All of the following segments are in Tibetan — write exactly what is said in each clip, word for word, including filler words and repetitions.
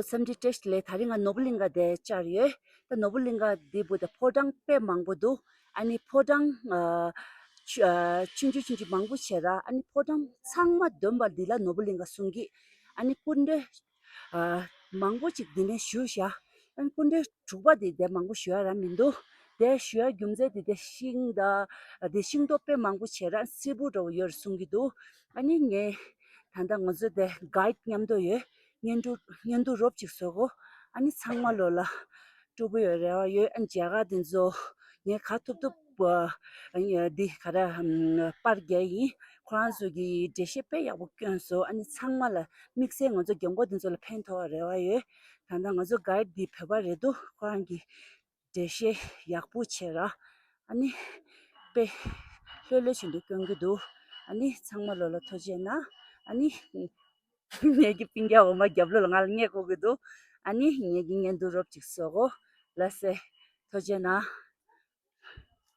སེམས་ཁྲལ་བཀྲ་ཤིས་བདེ་ལེགས། དེ་རིང་ང་ནོར་བུ་གླིང་ག་དེ་བཅར་ཡོད། ད་ནོར་བུ་གླིང་ག་འདི་བུ་དེ་ཕོ་བྲང་དཔེ་མང་པོ་འདུག་ཨ་ནི་ཕོ་བྲང་ཨ་ཆུ་ཨ་ཆུང་ཆུང་ཆུང་ཆུང་མང་པོ་བྱས་ར། ཨ་ནི་ཕོ་བྲང་ཚང་མ་འདོན་པ་འདི་ལ་ནོར་བུ་གླིང་ག་གསུང་གི། ཨ་ནི་སྐུ་མགྲོན་ཨ་མང་པོ་ཅིག་འདི་ནས་ཞུ་བཞག་ཨ་ནི་སྐུ་མགྲོན་དྲུག་པ་འདི་དེ་མང་པོ་ཞུ་ཡ་ར་མི་འདུག་དེ་ཞུ་ཡ་རྒྱུ་མཚན་འདི་དེ་ཤིང་དང་དེ་ཤིང་ཏོག་དཔེ་མང་པོ་བྱས་ར་སིལ་བུ་འདྲ་བོ་ཡོད་རེད་གསུང་གི་འདུག་ཨ་ནི་ངས་ད་ལྟ་ང་ཚོ་དེ་གའིཌ་མཉམ་དུ་ཡོད། བརྙན་འཕྲིན་བརྙན་འཕྲིན་རོབ་ཅིག་བཟོ་གོ་ཨ་ནི་ཚང་མ་ལོ་ལ་སྤྲོ་པོ་ཡོད་རེ་བ་ཡོད། ཨ་ནི་མཇལ་ཁ་དེ་ཚོ་ངས་ག་ཐུབ་ཐུབ་ཨ་འདི་ག་ར་ཨམ་པར་རྒྱག་ཡིན། ཁོ་རང་ཚོ་གི་འགྲེལ་བཤད་དཔེ་ཡག་པོ་བསྐྱོན་སོང་། ཨ་ནི་ཚང་མ་ལ་དམིགས་བསལ་ང་ཚོ་རྒན་གོག་དེ་ཚོ་ལ་ཕན་ཐོགས་རེ་བ་ཡོད། ད་ལྟ་ང་ཚོ་གའིཌ་འདི་བོད་པ་རེད་འདུག་ཁོ་རང་གི་འགྲེལ་བཤད་ཡག་པོ་བྱས་ར། ཨ་ནི་དཔེ་ལྷོད་ལྷོད་བཞིན་དུ་སྐྱོན་གྱི་འདུག་ཨ་ནི་ཚང་མ་ལོ་ལ་ཐུགས་རྗེ་གནང་། ཨ་ནི་ངེད་ཀྱི་སྤུན་ཀྱག་འོ་མ་རྒྱབ་ལོགས་ལ་ང་ལ་བསྙད་བཀུར་གྱི་འདུག་ཨ་ནི་ངེད་ཀྱི་བརྙན་ཐུང་རོབ་ཅིག་བཟོ་གོ་ལགས་སེ། ཐུགས་རྗེ་གནང་།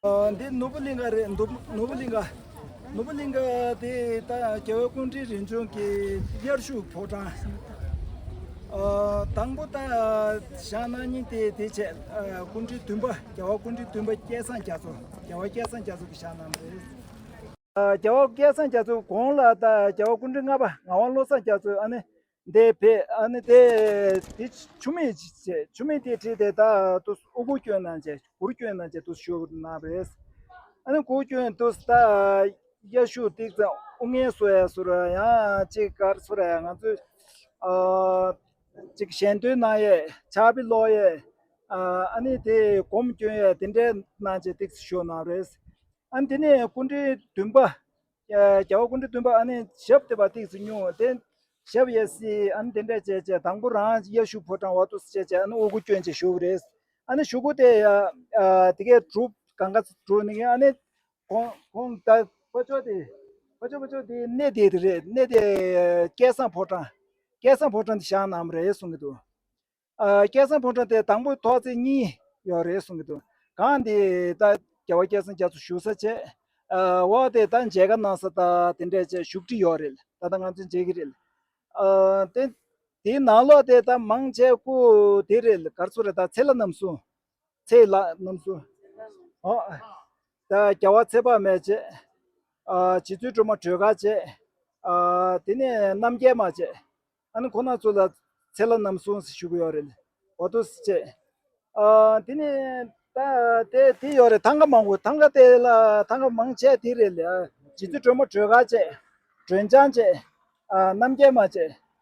ཨ། འདི་ནོར་བུ་གླིང་ག་རེད། ནོར་བུ་ནོར་བུ་གླིང་ག་ནོར་བུ་གླིང་ག་དེ་ད་རྒྱལ་བ་སྐུ་ཕྲེང་རིམ་བྱོན་གྱི་དབྱར་བཞུགས་ཕོ་བྲང་། ཨ། དང་པོ་ད་བཞེངས་གནང་མཁན་དེ་དེ་བྱས། ཨ། སྐུ་ཕྲེང་བདུན་པ། རྒྱལ་བ་སྐུ་ཕྲེང་བདུན་པ་སྐལ་བཟང་རྒྱ་མཚོ། རྒྱལ་བ་སྐལ་བཟང་རྒྱ་མཚོ་གིས་བཞེངས་གནང་བ་རེད། ཨ། རྒྱལ་བ་སྐལ་བཟང་རྒྱ་མཚོའི་གོང་ལ་ད་རྒྱལ་བ་སྐུ་ཕྲེང་ལྔ་པ་ངག་དབང་བློ་བཟང་རྒྱ་མཚོས་ཨ་ནི་འདིར་ཕེབས། ཨ་ནི་དེ་དེ་ཆུ་མིག་བྱས། ཆུ་མིག་དེ་བྲིས་ཏེ་ད་དུ་དབུ་གུར་གྱོན་གནང་བྱས། གུར་གྱོན་གནང་བྱས་དུ་བཞུགས་གནང་བ་རེད། ཨ་ནི་གུར་གྱོན་དུ་ད་དབྱར་བཞུགས་ཏིག་ཙམ་དབུ་སྔས་སུ་ཡ་སུ་ར་ཡང་ཅིག་གར་སུ་ར་ཡ་ང་ཚོས་ཨ་ཅིག་ཞལ་འདོན་གནང་ཡས། ཕྱག་དཔེ་ཀློག་ཡས། ཨ་ཨ་ནི་དེ་སྒོམ་སྐྱོན་ཡས་དེ་འདྲའི་གནང་བྱས་ཏིག་ཙམ་བཞུགས་གནང་བ་རེད། ཨ་ནི་དེ་ནས་སྐུ་ཕྲེང་བདུན་པ། ཨ། རྒྱལ་བ་སྐུ་ཕྲེང་བདུན་པ་ཨ་ནི་ཞབས་བརྟན་པ་ཏིག་ཙམ་ཉུང་བ་དེ། ཞབས་ཡར་བསིལ། ཨ་ནི་དེ་འདྲ་བྱས་བྱས་དང་པོ་རང་དབྱར་བཞུགས་ཕོ་བྲང་འོག་ཏུ་བྱས་བྱས་ཨ་ནི་དབུ་གུར་གྱོན་བྱས་བཞུགས་པ་རེད། ཨ་ནི་གཞུག་གུ་དེ་ཡ། ཨ། དེ་གའི་གྲུབ་གང་ག་གྲུབ་ནི་ཨ་ནི་ཁོང་ཁོང་ད་ཕ་ཕྱོགས་དེ་ཕ་ཕྱོགས་ཕ་ཕྱོགས་དེ་གནས་དེ་དེ་རེད། གནས་དེ་སྐལ་བཟང་ཕོ་བྲང་། སྐལ་བཟང་ཕོ་བྲང་དེ་བཞེངས་གནང་བ་རེད་གསུང་གི་འདུག་ཨ། སྐལ་བཟང་ཕོ་བྲང་དེ་དང་པོ་ཐོག་བརྩེགས་གཉིས་ཡོད་རེད་གསུང་གི་འདུག་གང་དེ་ད་རྒྱལ་བ་སྐལ་བཟང་རྒྱ་མཚོ་བཞུགས་ས་བྱས། ཨ། འོག་དེ་ད་མཇལ་ཁ་གནང་ས་ད་དེ་འདྲས་བྱས་བཞུགས་ཁྲི་ཡོད་རེད། ད་ལྟ་ང་ཚོ་མཇལ་གི་རེད། ཨ། དེ་དེའི་ནང་ལོགས་དེ་ད་མང་ཆེ་སྐུ་དེ་རེད། ག་རེ་ཟེར་རེད། ད་ཚེ་ལྷ་རྣམ་གསུམ། ཚེ་ལྷ་རྣམ་གསུམ། ཨོ། ད་རྒྱལ་བ་ཚེ་དཔག་མེད་བྱས། ཨ། རྗེ་བཙུན་སྒྲོལ་མ་སྒྲོལ་དཀར་བྱས། ཨ། དེ་ནས་རྣམ་རྒྱལ་མ་བྱས། ཨ་ནི་ཁོང་རྣམ་ཚོ་ལ་ཚེ་ལྷ་རྣམ་གསུམ་ཞུ་གི་ཡོད་རེད། འོ་དུ་བྱས། ཨ། དེ་ནས་ད་དེ་དེ་ཡོད་རེད། ཐང་ག་མང་པོ། ཐང་ག་དེ་ལ་ཐང་ག་མང་ཆེ་དེ་རེད་ལ། རྗེ་བཙུན་སྒྲོལ་མ་སྒྲོལ་དཀར་བྱས། སྒྲོལ་ལྗང་བྱས། ཨ། རྣམ་རྒྱལ་མ་བྱས།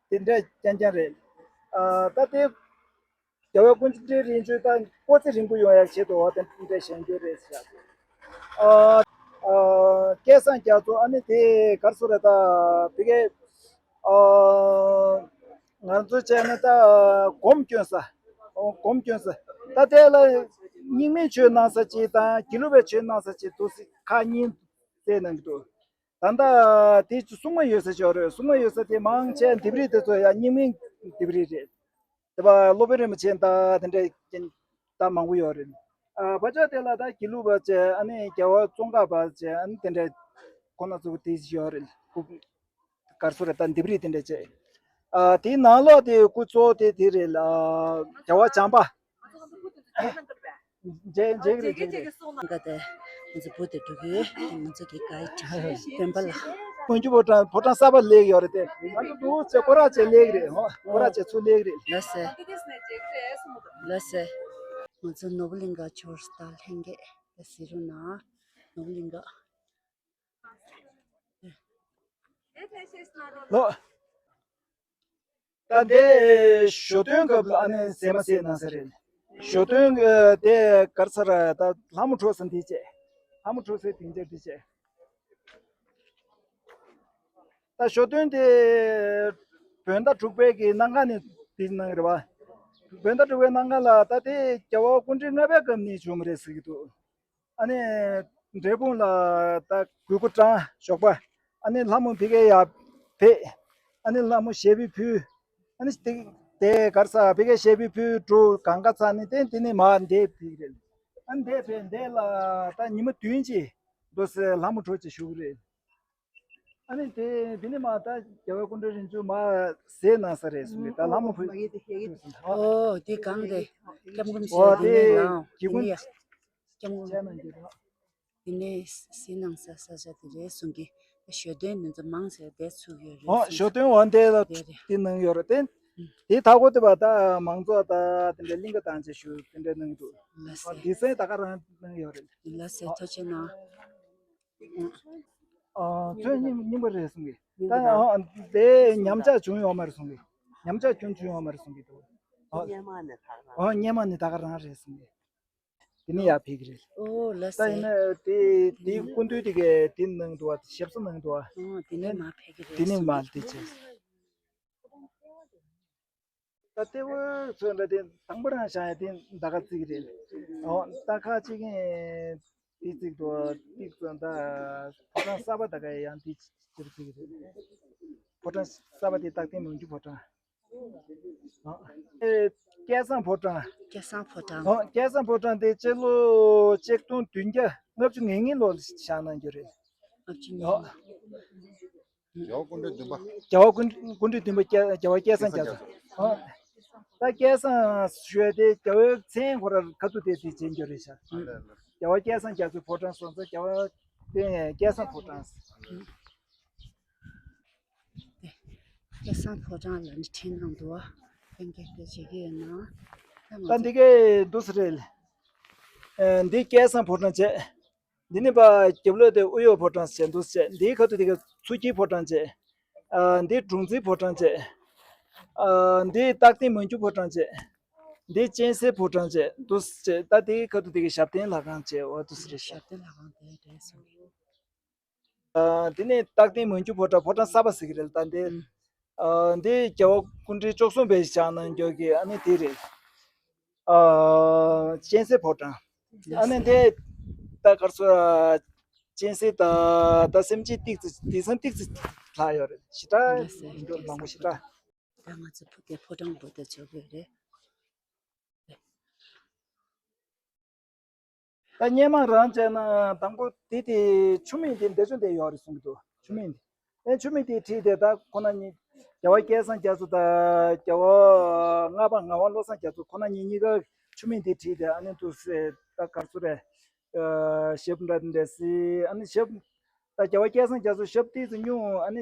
དེ་འདྲ་རྐྱང་རྐྱང་རེད། ཨ། ད་དེ་རྒྱལ་བ་སྐུ་ཕྲེང་རིམ་བྱོན་ད་སྐུ་ཚེ་རིང་པོ་ཡོང་ཡག་ཆེད་དུ་འོ་དེ་འདྲ་བཞེངས་རྒྱུ་རེད་ཟེར་ཡག་ཨ། ཨ། སྐལ་བཟང་རྒྱ་མཚོ་ཨ་ནི་དེ་ག་རེ་ཟེར་རེད། ད་དེ་གའི་ཨ། ང་ཚོ་བྱས་ན་ད་སྒོམ་སྐྱོན་ས། སྒོམ་སྐྱོན་ས། ད་དེ་ལ་རྙིང་མའི་ཆོས་གནང་ས་ཅིག་དང་དགེ་ལུགས་པའི་ཆོས་གནང་ས་ཅིག་འདུག་སེ་ཁག་གཉིས་བརྩེགས་གནང་གི་འདུག་ད་ལྟ་དེ་སྲུང་མ་ཡོད་ས་ཅིག་ཡོད་རེད། སྲུང་མ་ཡོད་ས་དེ་མང་ཆེ་ལྡེབས་རིས་དེ་ཚོ་ཡང་རྙིང་མའི་ལྡེབས་རིས་རེད། དེ་བ་སློབ་དཔོན་རིན་པོ་ཆེ་ད་དེ་འདྲའི་རྐྱེན་ད་མང་པོ་ཡོད་རེད། ཨ། ཕར་ཕྱོགས་དེ་ལ་ད་དགེ་ལུགས་པ་བྱས། ཨ་ནི་རྒྱལ་བ་ཙོང་ཁ་པ་བྱས། ཨ་ནི་དེ་འདྲའི་ཁོ་ན་ཚོ་དེ་ཡོད་རེད། སྐུ་གར་སོ་རེ་ད་ལྡེབས་རིས་དེ་འདྲ་བྱས། ཨ། དེའི་ནང་ལོགས་དེ་སྐུ་གཙོ་བོ་དེ་དེ་རེད་ལ། རྒྱལ་བ་བྱམས་པ། མཇལ་མཇལ་གི་རེད། མཇལ་གི་རེད། ང་ཚོ་བུ་དེ་འགྲོ་གི་ཡོད། ང་ཚོ་གི་གའི་ཅིག་སྟོན་པ་ལ། སྤོན་རྒྱུ་ཕོ་བྲང་ཕོ་བྲང་གསར་པ་སླེབས་ཡོད་རེད་དེ། ང་ཚོ་འདུག་ཚེ་སྐོར་ར་བྱས་སླེབས་རེད། ཧོ། སྐོར་ར་བྱས་ཚུར་སླེབས་རེད། ལགས་སེ། ལགས་སེ། ང་ཚོ་ནོར་བུ་གླིང་ག་ཆོར་སྟ་ལྷན་རྒྱས་དེ་ཟེར་རུ་ན་ནོར་བུ་གླིང་ག་ལོ། ད་འདི་ཞོ་སྟོན་སྐབས་ལ་ཨ་ནི་ཟས་མ་ཟས་གནང་ས་རེད། ཞོ་སྟོན་དེ་གར་ས་ར་ད་ལྷ་མོ་འཁྲུགས་ས་འདི་བྱས། ལྷ་མོ་འཁྲུགས་སའི་སྡིངས་ཆ་འདི་བྱས། ད་ཞོ་སྟོན་དེ་བོད་ཟླ་དྲུག་པའི་གི་གནམ་གང་ནས་འདི་གནང་གི་རེད་བ། བོད་ཟླ་དྲུག་པའི་གནམ་གང་ལ་ད་དེ་རྒྱལ་བ་སྐུ་ཕྲེང་ལྔ་པའི་སྐབས་ནས་བྱུང་བ་རེད་ཟེར་གྱི་འདུག་ཨ་ནི་འབྲས་སྤུངས་ལ་ད་གུས་སྐུ་བགྲངས་ཞོགས་པ། ཨ་ནི་ལྷ་མོ་ཕ་གིར་ཡར་ཕེབས། ཨ་ནི་ལྷ་མོ་ཞལ་འབུལ་ཕུལ། ཨ་ནི་དེ་དེ་གར་ས་ཕ་གིར་ཞལ་འབུལ་ཕུལ་འགྲོ་གང་ག་ཚར་ནས་དེ་དེ་ནས་མར་འདིར་ཕེབས་རེད། ཨ་ནི་འདིར་ཕེབས་འདི་ལ་ད་ཉི་མ་བདུན་ཅིག་འདུག་སེ་ལྷ་མོ་འཁྲུགས་ཅིག་བཞུགས་རེད། ཨ་ནི་དེ་དེ་ནི་མ་ད་རྒྱལ་བ་སྐུ་ཕྲེང་རིམ་བྱོན་མ་ཟས་གནང་ས་རེད་གསུངས་ཏེ། ད་ལྷ་མོ་བུ། ཨོ་དེ་གང་དེ་སྐྱབས་མགོན་ཨོ་ཆེ་དེ་དེ་ནི་ལའང་གི་དེ་ཀུན་ནི་ཡ་སྐྱབས་མགོན་ཆེ་གནང་གི་རེད། དེ་ནས་ཟས་གནང་ས་ས་ཆ་དེ་རེད་གསུང་གི། ཞོ་སྟོན་ནི་ཚོ་མང་ཆེ་བ་དེ་ཚུགས་ཡོད་རེད་ཨོ་གསུང་ཞོ་གི། སྟོན་འོ་འདི་ལ་དེ་རེད། དེ་གནང་ཡོད་རེད་དེ། ཨུ། དེ་ཐག་པོ་དེ་བ་ད་མང་ཚོགས་ད་དེ་འདྲ་གླིང་ག་དང་བཅས་ཞུ་དེ་འདྲ་གནང་གི་འདུག་ལ་ཨོ་སེ། དེ་སེ་ད་ག་རང་གནང་ཡོད་རེད། ལ་སེ་ཨོ་ཐུགས་རྗེ་གནང་། ཨོ་ཚོས་རྙིང་རྙིང་པ་རེད་གསུང་གི། ད་ཨོ་དེ་ཉམས་ཆག་བྱུང་ཡོད་མ་རེད་གསུང་གི། ཉམས་ཆག་ཁྱོན་བྱུང་ཡོད་མ་རེད་གསུང་གི་འདུག་ཨོ་སྙེ་མ་ནི་ད་ག་རང་ཨོ་སྙེ་མ་ནི་ད་ག་རང་རེད་གསུང་གི། དེ་ནས་ཡར་ཕེབས་ཀྱི་རེད། ཨོ་ལ་ད་ཡིན་སེ། ན་དེ་དེའི་སྐུ་མདུན་དེ་གས་དེ་གནང་འདུག་བ། ཞབས་བསིལ་གནང་འདུག་བ། ཨོ་དེ་ནས་མར་ཕེབས་ཀྱི་རེད། དེ་ནས་མར་དེ་བྱས། ད་ལྟེ་བ་ཚོ་འདྲ་དེ་དང་པོ་རང་བཞག་ཡ་དེ་ད་ག་བརྩིགས་ཀྱི་རེད། ཨོ་ད་ཁ་ཅིག་གིས་དེ་བརྩིགས་འདུག་ཏིག་ཙམ་ད་ཕོ་བྲང་གསར་པ་ད་ག་ཡང་དེ་ཅིག་བརྩིགས་ཀྱི་རེད། ཕོ་བྲང་གསར་པ་དེ་རྟག་བརྟན་མང་ཆུ་ཕོ་བྲང་། ཨ། ཨེ། སྐལ་བཟང་ཕོ་བྲང་། སྐལ་བཟང་ཕོ་བྲང་། ཨོ། སྐལ་བཟང་ཕོ་བྲང་དེ་སྤྱི་ལོ་ཆིག་སྟོང་བདུན་བརྒྱ་ལྔ་བཅུ་ང་གཉིས་ལོ་ལ་བཞག་གནང་རྒྱུ་རེད། ལྔ་བཅུ་ང་གཉིས། ཨོ། རྒྱལ་བ་སྐུ་ཕྲེང་བདུན་པ། རྒྱལ་བ་སྐུ་སྐུ་ཕྲེང་བདུན་པ་རྒྱལ་རྒྱལ་བ་སྐལ་བཟང་རྒྱ་མཚོ། ཨོ། ད་སྐལ་བཟང་ཞུ་ཡ་དེ་རྒྱལ་བའི་མཚན་ཁོ་རང་ཁ་ཐུག་དེ་དེ་བྱེད་རྒྱུ་རེད་ཤག་རྒྱལ་བ་སྐལ་བཟང་རྒྱ་མཚོའི་ཕོ་བྲང་སོང་ཙང་རྒྱལ་བ་དེ་སྐལ་བཟང་ཕོ་བྲང་། སྐལ་བཟང་ཕོ་བྲང་ལ་ནི་ཁྲིད་གནང་འདུག་བ། ལྷན་རྒྱས་དེ་བྱེད་ཀྱི་ཡོད་ན། ད་ང་ད་ཚོ་འདི་གའི་འདུག་སེ་རེད། ཨ། འདི་སྐལ་བཟང་ཕོ་བྲང་བྱས། འདི་ནི་པ་རྒྱབ་ལོགས་དེ་དབུ་གཡོག་ཕོ་བྲང་བྱས་འདུག་སེ་བྱས། འདིའི་ཁ་ཐུག་དེ་ག་མཚོ་སྐྱིད་ཕོ་བྲང་བྱས། ཨ། འདི་དྲུང་འཛིན་ཕོ་བྲང་བྱས། ཨ། འདི་རྟག་བརྟན་མང་ཆུ་ཕོ་བྲང་བྱས། འདི་གཅན་གཟན་ཕོ་བྲང་བྱས་འདུག་སེ་བྱས། ད་དེའི་ཁ་ཐུག་དེ་ག་ཞབས་བརྟན་ལྷ་ཁང་བྱས་འོ་འདུག་སེ་རེད་ཤག་ཞབས་བརྟན་ལྷ་ཁང་དེ་རེད་སོང་། ཨ། དེ་ནས་རྟག་བརྟན་མང་ཆུ་ཕོ་བྲང་། ཕོ་བྲང་གསར་པ་ཟེར་གྱི་རེད་ད་འདི། ཨ། འདི་རྒྱལ་བ་སྐུ་ཕྲེང་བཅུ་གསུམ་པས་བཞེངས་གནང་རྒྱུ་གི་ཨ་ནི་དེ་རེད། ཨ། གཅན་གཟན་ཕོ་བྲང་། ཨ་ནི་འདི་ད་ག་རེ་ཟེར། གཅན་གཟན་ད་ད་སེམས་ཅན་ཏིག་ཙི་དེང་སང་ཏིག་ཙི་ལྷག་ཡོད་རེད། ཞེ་དྲག་མང་པོ་ཞེ་དྲག་ད་ང་ཚོ་བུ་དེ་ཕོ་བྲང་བུ་དེ་ཆོག་གི་རེད། ད་སྔོན་མ་རང་བྱས་ན་དང་པོ་དེ་དེ་ཆུ་སྨད་དེ་འདི་ཚོ་འདི་ཡོད་རེད་གསུང་གི་འདུག་ཆུ་སྨད་དེ། ཨེ་ཆུ་སྨད་དེ་ཁྲིད་དེ་ད་ཁོ་ན་གཉིས། རྒྱལ་བ་སྐལ་བཟང་རྒྱ་མཚོ་དང་རྒྱལ་བ་ལྔ་པ་ངག་དབང་བློ་བཟང་རྒྱ་མཚོ་ཁོ་ན་གཉིས་གཉིས་ཀ་ཆུ་སྨད་དེ་ཁྲིད་དེ་ཨ་ནི་འདུག་སེ་ད་ག་རེ་ཟེར་རེད། ཨ། ཞབས་འདྲ་འདྲ་སེ་ཨ་ནི་ཞབས། ད་རྒྱལ་བ་སྐལ་བཟང་རྒྱ་མཚོ་ཞབས་ཏོག་ཙམ་ཉུང་ཨ་ནི་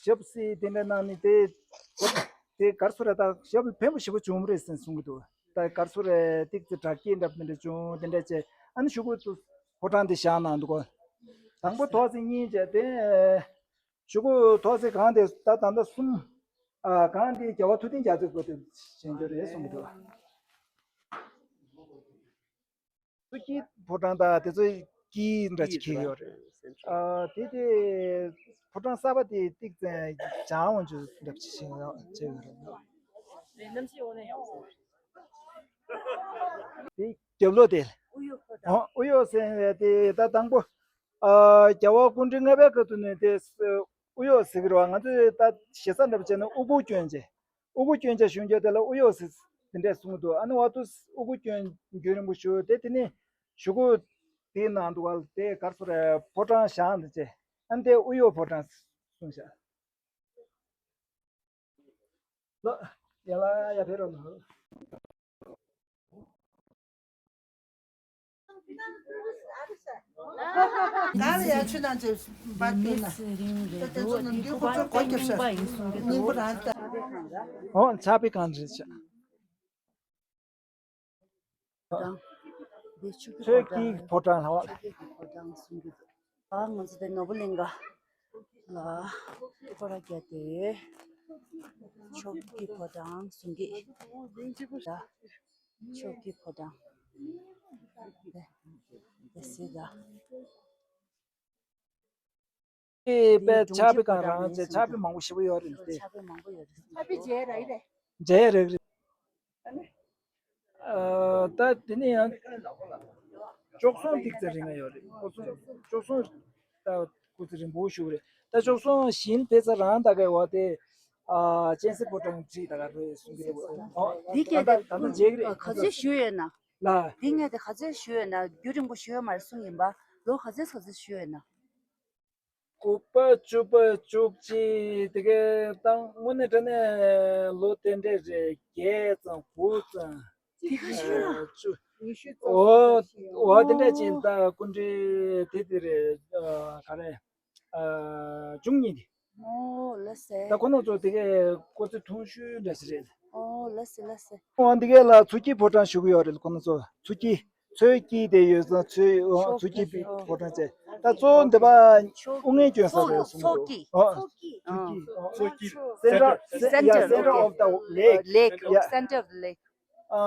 ཞབས་སེ་དེ་འདྲ་གནང་ནི་དེ། དེ་ག་རེ་ཟེར་རེད། ད་ཞབས་ཕན་པོ་ཞེ་པོ་བྱུང་བ་རེད་ཟེར་གསུང་གི་འདུག་ད་ག་རེ་ཟེར་རེད། ཏིག་ཙི་དྲག་སྐྱེད་འདྲ་པོ་དེ་འདྲ་བྱུང་དེ་འདྲ་བྱས་ཨ་ནི་གཞུག་གུ་ཕོ་བྲང་དེ་བཞེངས་གནང་འདུག་གོ། དང་པོ་ཐོག་ཚད་གཉིས་བྱས་དེ། གཞུག་གུ་ཐོག་ཚད་གང་དེ་ད་ད་ལྟ་གསུམ། ཨ། གང་དེ་རྒྱལ་བ་ཐུབ་བསྟན་རྒྱ་མཚོའི་སྐུ་དེ་བཞེངས་རྒྱུ་རེད་གསུང་གི་འདུག་སུ་སྐྱིད་ཕོ་བྲང་དང་དེ་ཚོའི་དཀྱིལ་འདྲ་ཅིག་འཁེལ་ཡོད་རེད། ཨ། དེ་དེ་ཕོ་བྲང་གསར་པ་དེ་ཏིག་ཙམ་བྱང་འོང་ཆུ་འདྲ་ཅིག་བྱས་ཡོད་བྱས་ཡོད་རེད། དེ་རྒྱབ་ལོགས་དེ། ཨོ། དབུ་གཡོག་ཟེར་བའི་དེ་ད་དང་པོ། ཨ། རྒྱལ་བ་སྐུ་ཕྲེང་ལྔ་པའི་སྐབས་དུ་ནས་དེ་དབུ་གཡོག་ཟེར་གི་རེད་བ། ང་ཚོས་ད་ཞེ་ས་འདྲ་པོ་བྱས་ན་དབུ་གུར་གྱོན་བྱས། དབུ་གུར་གྱོན་བྱས་བཞུགས་རྒྱུ་དེ་ལ་དབུ་གཡོག་ཟེར་དེ་འདྲས་གསུངས་འདུག་ཨ་ནི་བར་དུ་དབུ་གུར་གྱོན་རྒྱུན་རིང་པོ་བཞུགས་ཏེ་དེ་ནས་གཞུག་གུ་དེའི་ནང་དུ་བ་དེ་ག་རེ་ཟེར་རེད། ཕོ་བྲང་བཞེངས་འདི་བྱས་ཨ་ནི་དེ་དབུ་གཡོག་ཕོ་བྲང་གསུངས་ཤག་ལོ། ཡ་ལ་ཡ་ཕེབས་རོགས་གནང་། ད་ལ་ཡ་ཆུ་ནང་ཅིག་འབར་གྱུར་ན། ད་དེ་ཚོ་ནང་འདུས་ཁོ་ཚོ་སྒོ་རྒྱབ་ཤག་སྙིང་པོ་རང་ལྟ། ཨོ། ཕྱག་དཔེ་གང་རེད་ཤག་དང་། འདི་ཆོས་ཀྱི་ཆོས་ཕོ་བྲང་། ཕོ་བྲང་ལྷ་བ། ཆོས་ཀྱི་ཕོ་བྲང་གསུང་གི་འདུག་ཨ། ང་ཚོ་དེ་ནོར་བུ་གླིང་ག་ལ་སྐོར་ར་བརྒྱབ་སྟེ། ཆོས་ཀྱི་ཕོ་བྲང་གསུང་གི་ད། ཆོས་ཀྱི་ཕོ་བྲང་། དེ་དེ་སྲིད་ད། དེ་དཔེ་ཕྱག་དཔེ་གང་རང་བྱས། ཕྱག་དཔེ་མང་པོ་ཞེ་པོ་ཡོད་རེད་དེ། ཕྱག་དཔེ་མང་པོ་ཡོད་རེད། ཕྱག་དཔེ་མཇལ་རག་རེད། མཇལ་རག་རེད། ཨ། ད་དེ་ནས་ཡང་བཅུ་གསུམ་ཏིག་ཙམ་རིང་ང་ཡོད་རེད། བཅུ་གསུམ་བཅུ་གསུམ་ད་སྐུ་ཚེ་རིང་པོ་བཞུགས་རེད། ད་བཅུ་གསུམ་ཞིང་ཕེབས་ས་རང་ད་གའི་འོག་དེ། ཨ། གཅན་གཟན་ཕོ་བྲང་ཁྲིད་ད་ག་རེད་གསུང་གི་འདུག་ཨོ། འདི་སྐད་ད་ད་ད་མཇལ་གི་རེད། ག་ཚོད་བཞུགས་ཡོད་ན། ལ། འདི་སྔས་དེ་ག་ཚོད་བཞུགས་ཡོད་ན། རྒྱུན་རིང་པོ་བཞུགས་ཡོད་མ་རེད་གསུང་ཡིན་པ། ལོ་ག་ཚོད་ག་ཚོད་བཞུགས་ཡོད་ན། དགུ་པ་བཅུ་པ་བཅུ་གཅིག་དེ་གའི་ད་དངོས་གནས་དྲང་གནས་ལོ་དེ་འདྲས་རེད། བརྒྱད་ཙམ་དགུ་ཙམ། དེ་ག་ཤོད་ཨ་བཅུ། ཉི་ཤུ་ཙམ་འོ་ཞིག་འོ་དེ་འདྲས་ཅིག་ད་སྐུ་མགྲོན་དེ་དེ་རེད། ཨ་ག་རེ། ཨ་བཅུ་གཉིས་དེ། ཨོ་ལ་སེ། ད་ཁོ་ན་ཚོ་དེ་གའི་སྐུ་ཚེ་ཐུང་ཤོས་འདྲ་ཞིག་རེད། ཨོ་ལ་སེ་ལ་སེ། ཨོ་འདི་གའི་ལ་ཚུ་སྐྱིད་ཕོ་བྲང་ཞུ་གི་ཡོད་རེད། ཁོ་ན་ཚོ་ཚུ་སྐྱིད། ཚོད་ཀྱི་དེ་ཡོད་ཙང་ཚོད་ཨོ་ཚོད་ཀྱི་ཕོ་བྲང་བྱས། ད་གཙོ་བོ་འདི་པ་དབུ་སྔས་སྐྱོན་ས་རེད་གསུངས་འདུག་ཨོ་ཚོད་ཀྱི་ཚོད་ཀྱི་ཚོད་ཀྱི། Center, center of the lake. Lake, yeah. Center of the lake. ཨ་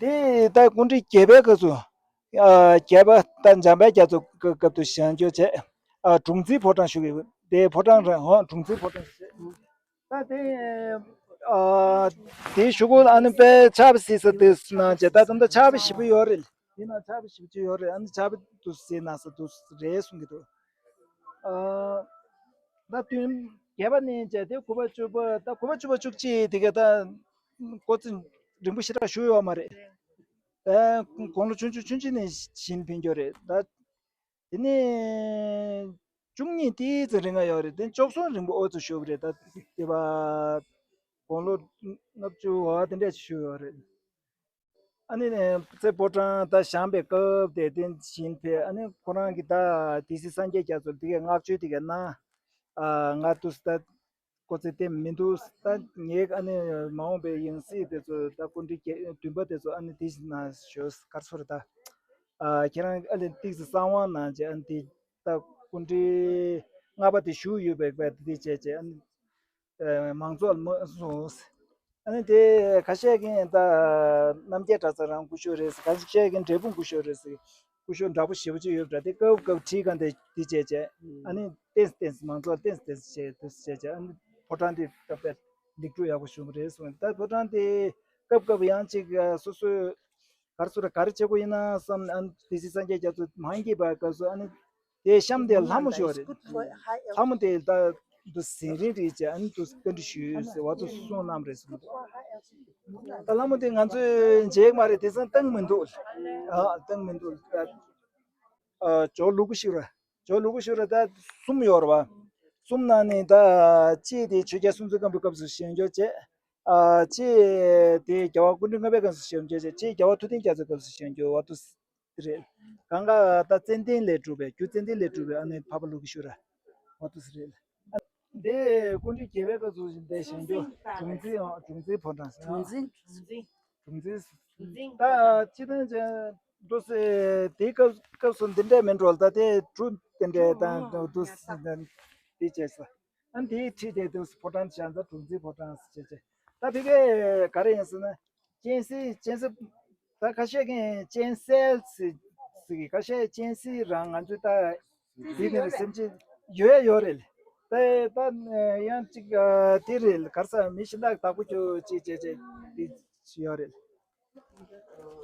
དེ་ད་སྐུ་མགྲོན་རྒྱལ་པོའི་སྐབས་སུ་ཨ་རྒྱལ་པོ་ད་འཇམ་དཔལ་རྒྱ་མཚོ་སྐབས་སུ་བཞེངས་རྒྱུ་བྱས། ཨ་གྲོང་ཚིག་ཕོ་བྲང་ཞུ་གི་དེ་ཕོ་བྲང་རེད། ཧོ་གྲོང་ཚིག་ཕོ་བྲང་ཞེས། ད་དེ་ཨ་དེའི་གཞུག་གུ་ཨ་ནི་དཔེ་ཕྱག་དཔེ་གཟིགས་ས་དེ་གནང་བྱས། ད་ད་ལྟ་ཕྱག་དཔེ་ཞེ་པོ་ཡོད་རེད། དེ་ན་ཕྱག་དཔེ་ཞེ་པོ་ཅིག་ཡོད་རེད། ཨ་ནི་ཕྱག་དཔེ་དུ་གཟིགས་གནང་ས་དུ་རེད་གསུང་གི་འདུག་ཨ་ད་དུས་རྒྱས་པ་ནས་བྱས་ཏེ་དགུ་པ་བཅུ་པ། ད་དགུ་པ་བཅུ་པ་བཅུ་གཅིག་དེ་ག་ད་སྐུ་ཚེ་རིང་པོ་ཞེ་དྲག་བཞུགས་ཡོད་མ་རེད། ཨ་དགུང་ལོ་ཆུང་ཆུང་ཆུང་ཆུང་ནས་གཞན་ཕན་གྱི་རེད། ད་དེ་ནས་བཅུ་གཉིས་ཏོག་ཙམ་རིང་ང་ཡོད་རེད། དེ་བཅུ་གསུམ་རིང་པོ་ཨོ་ཙམ་བཞུགས་པ་རེད། ད་དེ་བ་དགུང་ལོ་ལྔ་བཅུ་བ་དེ་འདྲས་བཞུགས་ཡོད་རེད། ཨ་ནི་ནས་ཚེ་ཕོ་བྲང་ད་བཞེངས་པའི་སྐབས་དེ་དེ་བཞིན་ཕེབས། ཨ་ནི་ཁོ་རང་གི་ད་སྡེ་སྲིད་སངས་རྒྱས་རྒྱ་མཚོ་དེ་གའི་བསྔགས་བརྗོད་དེ་གའི་གནང་། ཨ་ང་དུས་ད་སྐུ་ཚེ་བརྟན་མི་འདུག་ད་ངས་ཨ་ནི་མ་འོངས་པའི་ཡང་སྲིད་དེ་ཚོ་ད་སྐུ་ཕྲེང་བདུན་པ་དེ་ཚོ་ཨ་ནི་དེ་ན་ཞོ་གར་སོ་རེ་ད། ཨ་ཁྱེད་རང་ཨ་ལས་ཏིག་ཙམ་གསང་བ་གནང་བྱས། ཨ་ནི་དེ་ད་སྐུ་ཕྲེང་ལྔ་པ་དེ་བཞུགས་ཡོད་པའི་དཔེ་དེ་བྱས་བྱས། ཨ་ནི་ཨ་མང་ཚོགས་ལ་མ་གསུངས། ཨ་ནི་དེ་ཁ་ཤས་ཀྱིས་ད་རྣམ་རྒྱལ་གྲྭ་ཚང་རང་སྐུ་ཞབས་རེད་ཟེར། ཁ་ཤས་ཀྱིས་འབྲས་སྤུངས་སྐུ་ཞབས་རེད་ཟེར། སྐུ་ཞབས་འདྲ་པོ་ཞེ་པོ་ཅིག་ཡོད་པ་འདྲ། དེ་སྐབས་སྐབས་ཁྲིད་གང་དེ་དེ་བྱས་བྱས། ཨ་ནི་ཏེས་ཏེས་མང་ཚོགས་ཏེས་ཏེས་བྱས་དེ་བྱས་བྱས། ཨ་ནི་ཕོ་བྲང་དེ་སྐབས་དེ་ལེགས་གྲུབ་ཡག་པོ་བྱུང་བ་རེད་གསུངས། ད་ཕོ་བྲང་དེ་སྐབས་སྐབས་ཡང་ཅིག་སོ་སོའི་གར་སོ་ར་ག་རེ་བྱེད་དགོས་ཡིན་ན་བསམ། ཨ་ནི་སྡེ་སྲིད་སངས་རྒྱས་རྒྱ་མཚོ་མ་འགྱེད་པའི་སྐབས་སུ་ཨ་ནི་དེ་གཤམ་དེ་ལྷ་མོ་ཞིག་ཡོད་རེད། ལྷ་མོ་དེ་ད་དུ་ཟིན་རིན་རེད་ཅེས་ཨ་ནི་དུ་བཀའ་འདྲི་ཞུས་ཟེར་བ་དུ་གསུངས་གནང་རེད་གསུངས། ད་ལྷ་མོ་དེ་ང་ཚོས་མཇལ་མ་རེད། དེང་སང་བཏང་མི་འདུག་ཨ་བཏང་མི་འདུག་ད་ཨ་ཇོ་ལུ་གུ་ཤི་ར་ཇོ་ལུ་གུ་ཤི་ར་ད་གསུམ་ཡོད་རེད་བ། གསུམ་ནང་ནས་ད་གཅིག་དེ་ཆོས་རྒྱལ་སྲོང་བཙན་སྒམ་པོའི་སྐབས་སུ་བཞེངས་རྒྱུ་བྱས། ཨ་གཅིག་དེ་རྒྱལ་བ་སྐུ་ཕྲེང་ལྔ་པའི་སྐབས་སུ་བཞེངས་རྒྱུ་བྱས། གཅིག་རྒྱལ་བ་ཐུབ་བསྟན་རྒྱ་མཚོའི་སྐབས་སུ་བཞེངས་རྒྱུ་བ་དུ་རེད། གང་ག་ད་ཙན་དན་ལས་གྲུབ་པའི་རྒྱུ་ཙན་དན་ལས་གྲུབ་པའི་ཨ་ནི་འཕགས་པ་ལུ་གུ་ཤུ་ར་བ་དུ་རེད། འདི་སྐུ་ཕྲེང་བརྒྱད་པའི་སྐབས་སུ་འདི་བཞེངས་རྒྱུ་གྲོང་ཚིག་ཨང་གྲོང་ཚིག་ཕོ་བྲང་ཟེར། གྲོང་ཚིག་གྲོང་ཚིག་ད་སྤྱི་དོན་ཅན་འདུག་སེ་དེའི་སྐབས་སྐབས་སུ་འདི་འདྲས་མིན་འགྲོ། ད་དེ་གྲུ་དེ་འདྲས་དང་འདུག་སེ་འདི་བྱས་སོ། ཨ་ནི་དེའི་ཁྲིད་དེ་དུས་ཕོ་བྲང་བྱས་ཙང་གྲོང་ཚིག་ཕོ་བྲང་ཟེར་བྱས་བྱས། ད་ཕ་གིར་ག་རེ་ཡིན་ཟེར་ན། གཅན་གཟན་གཅན་གཟན། ད་ཁ་ཤས་ཀྱིས་གཅན་གཟན་ཟེར་ཟེར་གི། ཁ་ཤས་གཅན་གཟན་རང་ང་ཚོའི་ད་དེ་ནི་སེམས་ཅན་ཡོད་ཡོད་རེད། ད་ད་ཡང་ཅིག་དེ་རེད། ག་རེ་ཟེར་མི་གཞན་དག་བདག་པོ་རྒྱུ་ཅིག་བྱས་བྱས་དེ་ཡོད་རེད།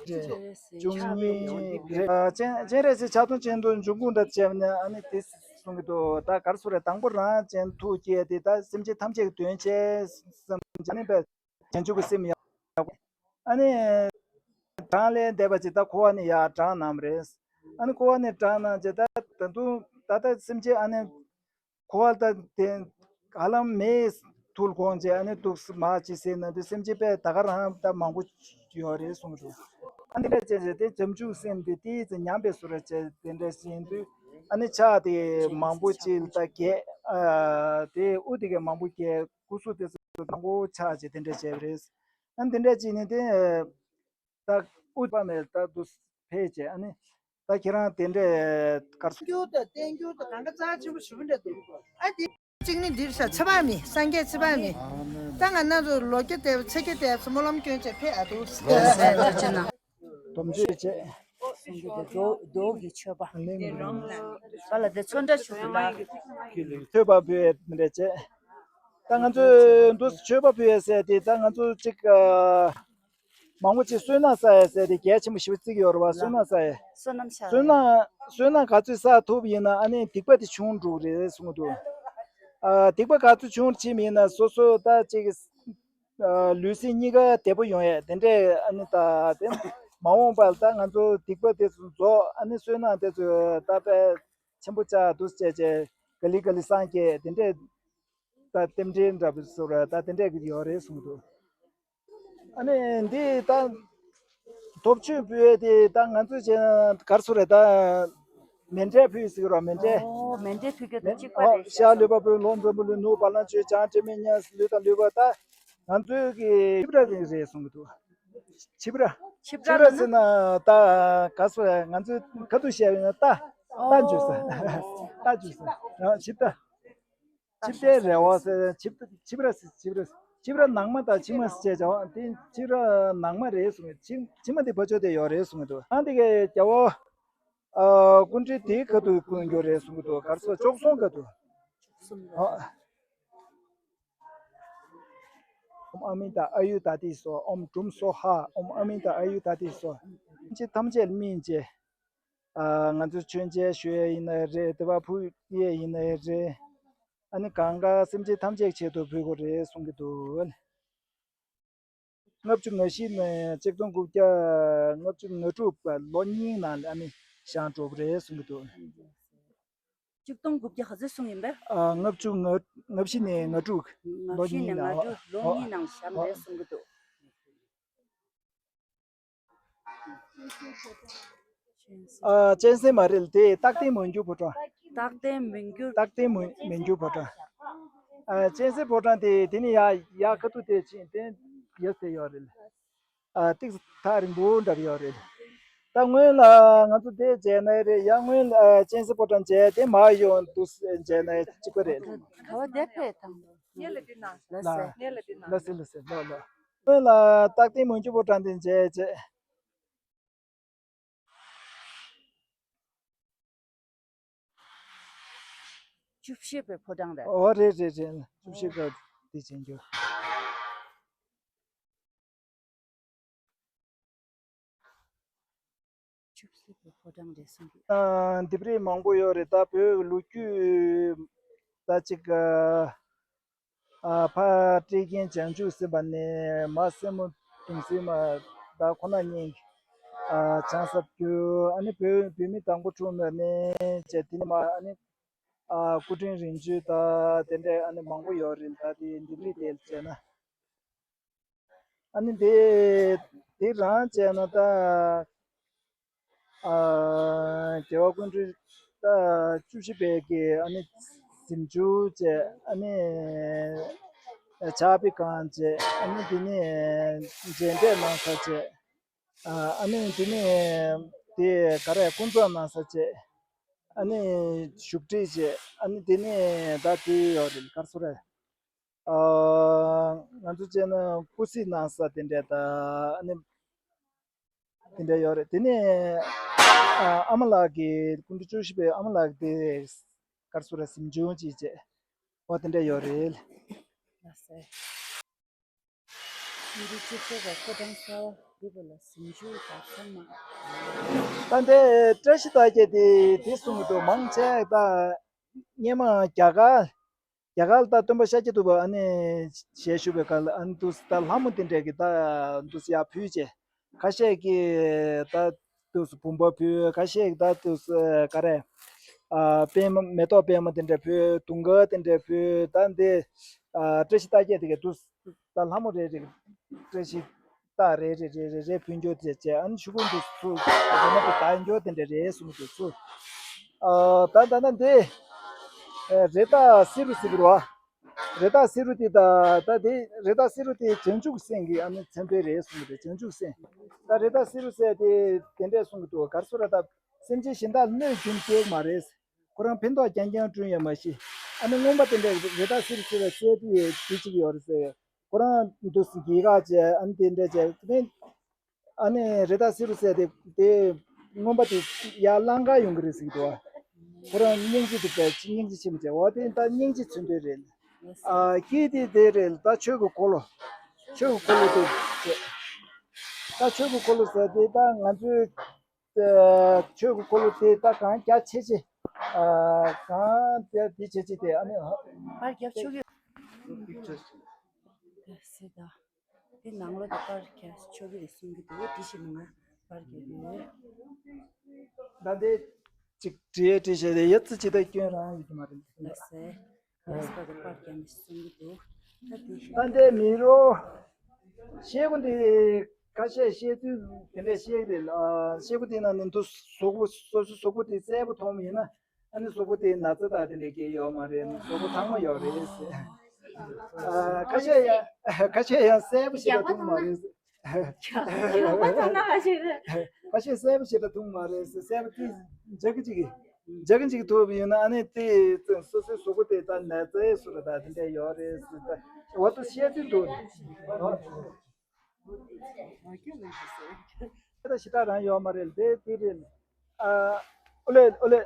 རེད། བཅུ་གཉིས་རེད། ཨ་སྤྱན་སྤྱན་རས་གཟིགས་ཕྱག་སྟོང་སྤྱན་སྟོང་འབྱུང་ཁུངས་འདྲ་བྱས་ནས་ཨ་ནི་དེ་གསུང་གི་འདུག་ད་ག་རེ་ཟེར་རེད། དང་པོ་རང་གཅེན་ཐུགས་བསྐྱེད་དེ་ད་སེམས་ཅན་ཐམས་ཅད་ཀྱི་དོན་བྱས་བསམ་བྱས་ནས་པས་བྱང་ཆུབ་ཀྱི་སེམས་ཡག་པོ། ཨ་ནི་གྲངས་ལས་འདས་པ་ཅིག་ད་འཁོར་བ་ནས་ཡར་དྲངས་གནང་བ་རེད། ཨ་ནི་འཁོར་བ་ནས་དྲངས་གནང་བྱས་ད་ད་དུང་ད་ལྟ་སེམས་ཅན་ཨ་ནི་འཁོར་བ་ད་དེ་ཧ་ལམ་མེའི་ཐུར་གོན་བྱས་ཨ་ནི་འདུག་སེ་མར་ཅིག་ཟེར་ན་དུས་སེམས་ཅན་དཔེ་ད་ག་རང་ད་མང་པོ་ཡོད་རེད་གསུངས་འདུག་ཨ་ནི་འདྲ་བྱས་བྱས་དེ་བྱང་ཆུབ་སེམས་དེ་ཏིག་ཙམ་ཉམས་པའི་བཟོ་འདྲ་བྱས་དེ་འདྲ་ཟེར་དུས་ཨ་ནི་ཕྱག་དེ་མང་པོ་ཅིག་ད་བརྒྱད། ཨ་དེ་དབུ་དེ་གས་མང་པོ་བརྒྱད། སྐུ་གཟུགས་དེ་ཚོ་དང་པོ་ཕྱག་བྱས་དེ་འདྲ་བྱས་པ་རེད། ཨ་ནི་དེ་འདྲ་བྱས་ནས་དེ་ད་དབུ་པ་མེད་ད་དུ་ཕེབས་བྱས་ཨ་ནི་ད་ཁྱེད་རང་དེ་འདྲས་གར་སོང་། རྒྱུ་དང་བསྟན་རྒྱུ་དང་གང་ག་རྩ་ཆེན་པོ་ཞུ་འདྲ་འདུག་ཨ་དེ་གཅིག་ནི་འདིར་ཤ་ཚེ་དཔག་མེད། སངས་རྒྱས་ཚེ་དཔག་མེད། ད་ང་རང་ཚོ་ལོ་བརྒྱ་དེ་ཚེ་བརྒྱ་དེ་སྨོན་ལམ་སྐྱོན་བྱས་ཕེབས་ཨ་འདུག་སྡོམ་རྒྱུ་བྱས། གསུང་གི་འདུག་མདོ་གི་མཆོད་པ། ག་ལ་དེ་ཚོན་ཁྲ་ཆུ་དུ་ལ། མཆོད་པ་ཕུལ་ཡས་མི་འདྲ་བྱས། ད་ང་ཚོས་འདུག་མཆོད་པ་ཕུལ་ཡས་ཟེར་དེ་ད་ང་ཚོ་གཅིག་ཨ། མང་པོ་ཅིག་བསོད་ནམས་བསགས་ཡས་ཟེར་དེ་གལ་ཆེན་པོ་ཞེ་པོ་བརྩི་གི་ཡོད་རེད་བ། བསོད་ནམས་བསགས་ཡས། བསོད་ནམས་བསགས་བསོད་ནམས་བསོད་ནམས་ག་ཚོད་བསགས་ཐུབ་ཡིན་ན་ཨ་ནི་སྡིག་པ་དེ་ཆུང་འགྲོ་གི་རེད་གསུངས་འདུག་ཨ་སྡིག་པ་ག་ཚོད་ཆུང་ཕྱིན་ཡིན་ན་སོ་སོ་ད་ཅིག་ཨ་ལུས་སེམས་གཉིས་ཀ་བདེ་པོ་ཡོང་ཡས་དེ་འདྲས་ཨ་ནི་ད་དེ་མ་འོངས་པར་ད་ང་ཚོ་སྡིག་པ་དེ་ཚོ་རྫོགས་ཨ་ནི་བསོད་ནམས་དེ་ཚོ་ད་དཔེ་ཆེན་པོ་ཆགས་འདུག་ཟེར་བྱས་ ག་ལི་ག་ལི་སངས་རྒྱས་དེ་འདྲས་ད་རྟེན་འབྲེལ་འདྲ་པོ་བཟོ་ར་ད་དེ་འདྲས་ཀྱི་ཡོད་རེད་གསུངས་འདུག་ཨ་ནི་འདི་ད་སྟོབས་ཆོས་ཕུལ་བའི་དེ་ད་ང་ཚོས་བྱས་ན་གར་སོ་རེད་ད། མཎྜལ་ཕུལ་ཟེར་རོ་མཎྜལ། ཨོ་མཎྜལ་ཕུལ་གྱི་འདུག་གཅིག་པ་ཨོ་རེད་ཤ་ཤ་ལུས་པ་པོས་ལོ་འཛམ་བུ་གླིང་ནུབ་བ་ལང་སྤྱོད་བྱང་དྲི་མེད་ཉ་ལུས་དང་ལུས་པ་ད་ང་ཚོའི་གི་ཕྱི་པྲ་རེད་གསུང་གི་འདུག་ཕྱི་པྲ། ཕྱི་པྲ་ཟེར་ན་ད་ག་སོ་ང་ཚོའི་ཁ་ཐུག་བཤད་ཡོད་ན་རྟ། རྟ་འཇུ་ས། རྟ་འཇུ་ས། ཕྱི་པྲ། ཕྱི་པྲའི་རེ་བ་ཟེར་ཕྱི་ཕྱི་པྲ་ཟེར་ཕྱི་པྲ་ཕྱི་པྲ་ནང་མ་དང་ཕྱི་མ་ཟེར་བྱ་བ་དེ་ཕྱི་པྲ་ནང་མ་རེད་གསུང་གི་ཕྱི་ཕྱི་མ་དེ་ཕ་ཆོས་དེ་ཡོད་རེད་གསུང་གི་འདུག་ཨ་འདི་གའི་རྒྱལ་བ། ཨ་སྐུ་ཕྲེང་དེའི་ཁ་ཐུག་ཀུན་འགྱུར་རེད་གསུང་གི་འདུག་གར་སོ་བཅུ་གསུམ་ཁ་ཐུག་ཨ། ཨོཾ་ཨ་མི་ཏ་ཨ་ཡུ་ད་ཏི་སོ། ཨོཾ་དྲུམ་སོ་ཧ། ཨོཾ་ཨ་མི་ཏ་ཨ་ཡུ་ད་ཏི་སོ། སེམས་ཅན་ཐམས་ཅད་སྨིན་བྱེད། ཨ་ང་ཚོ་མཆོད་མཇལ་ཞུ་ཡས་ཡིན་ནའི་རེད། དེ་བ་ཕུལ་ཡས་ཡིན་ནའི་རེད། ཨ་ནི་གང་ག་སེམས་ཅན་ཐམས་ཅད་ཆེད་དུ་ཕུལ་དགོས་རེད་གསུང་གི་འདུག་ལྔ་བཅུ་ང་བཞི་ནས་ཆིག་སྟོང་དགུ་བརྒྱ་ལྔ་བཅུ་ང་དྲུག་པ་ལོ་གཉིས་ནང་ལ་ཨ་ནི་བཞེངས་འགྲོ་གི་རེད་གསུང་གི་འདུག་གཅིག་སྟོང་དགུ་བརྒྱ་ག་ཚོད་གསུངས་ཡིན་པས། ཨ་ལྔ་བཅུ་ང་ལྔ་བཞི་ནས་ང་དྲུག་ལོ་ལྔ་བཞི་གཉིས་ནས་ནང་ལྔ་དྲུག་ལོ་ཨོ་གཉིས་ནང་བཞེངས་རེད་གསུང་གི་འདུག་ཨ་གཅན་གཟན་མ་རེད་དེ་རྟག་བརྟན་མི་འགྱུར་ཕོ་བྲང་། རྟག་བརྟན་མི་འགྱུར། རྟག་བརྟན་མི་མི་འགྱུར་ཕོ་བྲང་། ཨ་གཅན་གཟན་ཕོ་བྲང་དེ་དེ་ནི་ཡ་ཡ་ཁ་ཐུག་དེ་ཕྱིན་དེ་ཡ་ཟེར་ཡོད་རེད། ཨ་ཏིག་ཐག་རིང་པོ་འདྲ་ཡོད་རེད། ད་སྔོན་ལ་ང་ཚོ་དེ་མཇལ་ནའི་རེད། ཡང་སྔོན་ལ་ཨ་གཅན་གཟན་ཕོ་བྲང་མཇལ་དེ་མ་ཡོང་དུས་མཇལ་ནའི་གཅིག་པ་རེད། ག་བ་དེ་ཕེབས་དང་། ངས་ལ་དེ་ན། ལ་ལ་ངས་ལ་དེ་ན། ལ་སེ་ལ་སེ་ལ་ལ། སྔོན་ལ་རྟག་བརྟན་མི་འགྱུར་ཕོ་བྲང་དེ་མཇལ་བྱས། བཅུ་བཞི་པའི་ཕོ་བྲང་རེད། ཨོ་རེད་རེད་རེད། བཅུ་བཞི་པ་དེ་ཅན་རྒྱུ། བཅུ་བཞི་པའི་ཕོ་བྲང་རེད་གསུང་གི། ཨ་འདི་པར་མང་པོ་ཡོད་རེད། ད་བོད་ལོ་རྒྱུས་ད་ཅིག་ཨ་ཕ་བཀྲས་རྒན་བྱང་ཆུབ་སེམས་དཔའ་ནས་མ་སྲས་མོ་གདུང་སྲས་མ་ད་ཁོ་ན་གཉིས་ཨ་བྱང་ས་བརྒྱུད། ཨ་ནི་བོད་བོད་མི་དང་པོ་འཁྲུངས་ནས་ནས་བྱས་དེ་ནས་མ་ཨ་ནི་ཨ་སྐུ་ཕྲེང་རིམ་བྱོན་ད་དེ་འདྲས་ཨ་ནི་མང་པོ་ཡོད་རེད། ད་དེ་འདི་པར་དེ་བྱས་ན། ཨ་ནི་དེ་དེ་རང་བྱས་ན་ད་ཨ་རྒྱལ་བ་སྐུ་ཕྲེང་ད་བཅུ་བཞི་པའི་གི་ཨ་ནི་གཟིམ་ཆུང་བྱས། ཨ་ནི་ཕྱག་དཔེ་ཁང་བྱས། ཨ་ནི་དེ་ནས་མཇལ་འཕྲད་གནང་ས་བྱས། ཨ་ནི་དེ་ནས་དེ་ག་རེ་ཀུན་རྫོབ་གནང་ས་བྱས། ཨ་ནི་བཞུགས་ཁྲི་བྱས། ཨ་ནི་དེ་ནས་ད་དེ་ཡོད་རེད། གར་སོ་རེད། ཨ་ང་ཚོ་བྱས་ན་སྐུ་གཟིགས་གནང་ས་དེ་འདྲས་ད་ཨ་ནི་དེ་འདྲས་ཡོད་རེད། དེ་ནས་ཨ་ཨ་མ་ལགས་ཀྱི་སྐུ་ཕྲེང་བཅུ་བཞི་པའི་ཨ་མ་ལགས་དེ་གར་སོ་རེད། གཟིམ་ཆུང་ཅིག་བྱས་འོ་དེ་འདྲས་ཡོད་རེད། ལགས་སེ། ཨིན་ཇི་སྤྱི་ཚོགས་པ་ཕོ་བྲང་གསར་པ་འདི་པ་ལ་གཟིམ་ཆུང་དང་ཚང་མ། ད་ལྟའི་བཀྲ་ཤིས་རྟགས་བརྒྱད་དེ་དེ་གསུང་གི་འདུག་མང་ཆེ་ད་སྔོན་མ་རྒྱ་གར་རྒྱ་གར་ད་སྟོན་པ་ཤཱཀྱ་ཐུབ་པ་ཨ་ནི་ཞལ་བཞུགས་པའི་སྐབས་ལ་ཨ་ནི་འདུག་ད་ལྷ་མོ་དེ་འདྲས་ཀྱི་ད་འདུག་ཡར་ཕུལ་བྱས། ཁ་ཤས་ཀྱིས་ད་དུས་སུ་བུམ་པ་ཕུལ། ཁ་ཤས་ཀྱིས་ད་དུས་སུ་ག་རེ། ཨ་པད་མ་མེ་ཏོག་པད་མ་དེ་འདྲ་ཕུལ། དུང་དཀར་དེ་འདྲ་ཕུལ། ད་འདི་ཨ་བཀྲ་ཤིས་རྟགས་བརྒྱད་དེ་གའི་དུས་སུ་ད་ལྷ་མོ་རེ་རེ་བཀྲ་ཤིས་རྟགས་རེ་རེ་རེ་རེ་རེ་ཕུལ་རྒྱུ་དེ་བྱས། ཨ་ནི་ཤོག་གུ་འདི་ཚུར་རེ་མ་དེ་དག་རྒྱུ་དེ་འདྲ་རེད་གསུངས་དུས་སུ། ཨ་ད་ད་ད་འདི་རེ་ད་སི་རུ་སི་རུ་བ། རེ་ད་སི་རུ་ཏི་ད་ད་དེ་རེ་ད་སི་རུ་ཏི་བྱང་ཆུབ་སེམས་ཀྱི་ཨ་ནི་མཚན་དཔེ་རེད་གསུངས་ཏེ། བྱང་ཆུབ་སེམས་ད་རེ་ད་སི་རུ་ཟེར་དེ་དེ་འདྲས་གསུང་གི་འདུག་གར་སོ་ར་ད་སེམས་ཅན་གཞན་དག་གནོད་སྐྱོན་སྐྱེལ་མ་རེད། ཁོ་རང་ཕན་ཐོགས་རྐྱང་རྐྱང་བསྐྲུན་ཡོད་མ་གཞི། ཨ་ནི་རྔོན་པ་དེ་འདྲས་རེ་ད་སི་རུ་ཟེར་བའི་སྲས་དེ་དེ་གཅིག་ཡོད་རེད་ཟེར། ཁོ་རང་འདུག་སེ་གི་ག་བྱས། ཨ་ནི་དེ་འདྲས་བྱས་ཨ་ནི་རེ་ད་སི་རུ་ཟེར་དེ་དེ་རྔོན་པ་དེ་ཡར་ལང་ཀ་ཡོང་གི་རེད་ཟེར་གི་འདུག་ཁོ་རང་སྙིང་རྗེ་འདུག་པས་སྙིང་རྗེ་ཆེན་པོ་བྱས། འོ་དེ་ད་སྙིང་རྗེ་མཚོན་དོན་རེད། ཨ་སྐྱིད་དེ་དེ་རེད། ད་ཆོས་ཀྱི་འཁོར་ལོ། ཆོས་ཀྱི་འཁོར་ལོ་དེ་བྱས། ད་ཆོས་ཀྱི་འཁོར་ལོ་ཟེར་དེ་ད་ང་ཚོའི་ཆོས་ཀྱི་འཁོར་ལོ་དེ་ད་གང་རྒྱ་ཆེ་ཆེ་གང་དེ་དེ་ཆེ་ཆེ་དེ་ཨ་ནི་ཕར་རྒྱབ་ཆོས་ཀྱི་སྲིད་ད་དེ་ནང་ལོགས་དེ་ཕར་རྒྱབ་ཆོས་ཀྱི་རེད་གསུང་གི་འདུག་དེ་ཞིག་མ་ང་ཕར་རྒྱབ་ཡོད། ད་དེ་ ཅིག་བྲིས་བྲིས་བྱས་ཏེ་ཡ་ཙི་ཅི་ད་སྐྱོན་རང་ཡོད་ཀྱི་མ་རེད། ལགས་སེ། ལགས་སེ་པར་རྒྱག་ནས་གསུང་གི་འདུག་ད་དེ། ད་འདི་མི་རོ། ཤེལ་སྒོ་འདི་ཁ་ཤས་བཤད་ཚུལ་དེ་འདྲས་བཤད་རེད། ཤེལ་སྒོ་དེ་ནང་ནས་འདུག་གཟུགས་པོ་སོ་སོའི་གཟུགས་པོ་དེ་གསལ་པོ་མཐོང་བ་ཡིན་ན། ཨ་ནི་གཟུགས་པོ་དེ་ན་ཚ་དང་དེ་འདྲས་སྐྱེ་ཡོད་མ་རེད། གཟུགས་པོ་ཐང་མོ་ཡོད་རེད་ཟེར། ཨ། ཁ་ཤས་ཡང་ཁ་ཤས་ཡང་གསལ་པོ་ཞིག་ལ་ཐུག་མ་རེད་ཟེར། ཁ་ཤས་གསལ་པོ་ཞིག་ལ་ཐུག་མ་རེད་ཟེར། གསལ་པོ་དེ་འཇའ་གི་ཅིག་གི་འཇའ་གི་ཅིག་ཐུག་པ་ཡིན་ན། ཨ་ནི་དེ་སོ་སོའི་གཟུགས་པོ་དེ་ད་ན་ཚའི་ཟུར་ལ་ད་དེ་འདྲས་ཡོད་རེད་ཟེར། ད་འོ་ད་བཤད་ཚུལ་འདུག་ད་ཞེ་དྲག་རང་ཡོད་མ་རེད། དེ་དེ་རེད། ཨ། ཨོ་ལེ་ཨོ་ལེ།